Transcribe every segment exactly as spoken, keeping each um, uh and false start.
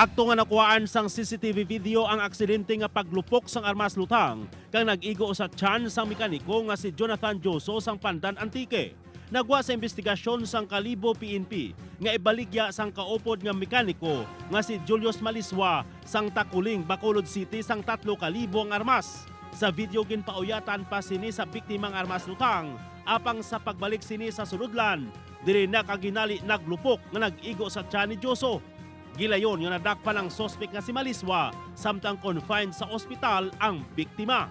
Akto nga nakuhaan sang C C T V video ang aksidente nga paglupok sang armas lutang kag nag-igo sa tiyan sang mekaniko nga si Jonathan Joso sang Pandan, Antique. Nagwa sa imbestigasyon sang Kalibo P N P nga ibaligya sang kaupod nga mekaniko nga si Julius Maliswa sang Taculing, Bacolod City, sang tatlo ka libo ang armas. Sa video, ginpauyatan pa sini sa biktima ang armas lutang, apang sa pagbalik sini sa sulodlan, diri na kaginali naglupok nga nag-igo sa tiyan ni Joso. Gilayon nga nadakpan ang suspek nga si Maliswa, samtang confined sa ospital ang biktima.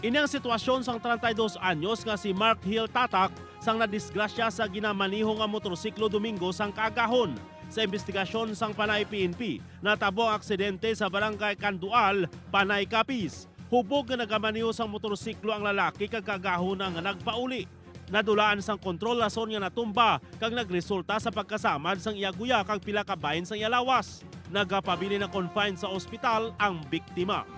Ini ang sitwasyon sang treinta y dos anyos nga si Mark Hill Tatak sang nadisgrasya sa ginamaneho nga motorsiklo Domingo sang kaagahon. Sa imbestigasyon sang Panay P N P, natabo ang aksidente sa Barangay Candual, Panay, Capiz. Hubog nga nagamaneho sang motorsiklo ang lalaki kag kaagahon na nga nagpauli. Nadulaan sang kontrol rason nga natumba kag nagresulta sa pagkasamad sang iya guya kag pila ka bahin sang iya lawas. Nagapabilin na confined sa ospital ang biktima.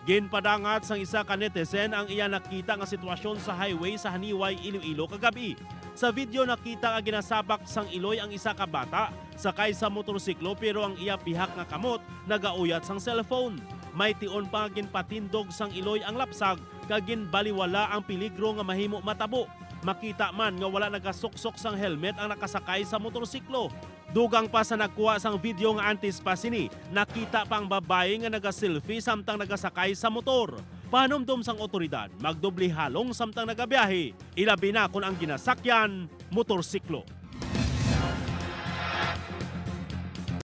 Ginpadangat sang isa ka netizen ang iya nakita nga sitwasyon sa highway sa Janiuay, Iloilo, kagab-i. Sa video, nakita nga ginasabak sang iloy ang isa ka bata sakay sa motorsiklo, pero ang iya pihak nga kamot nagauyat sang cellphone. May tion pa nga ginpatindog sang iloy ang lapsag kag ginbaliwala ang peligro nga mahimo matabo. Makita man nga wala nagasuksok sang helmet ang nakasakay sa motorsiklo. Dugang pa sa nagkuha sang video nga antes pa sini, nakita pa ang babayi nga nagaselfie samtang nagasakay sa motor. Pahanumdom sang awtoridad, magdoble halong samtang nagabiyahe, ilabi na kon ang ginasakyan motorsiklo.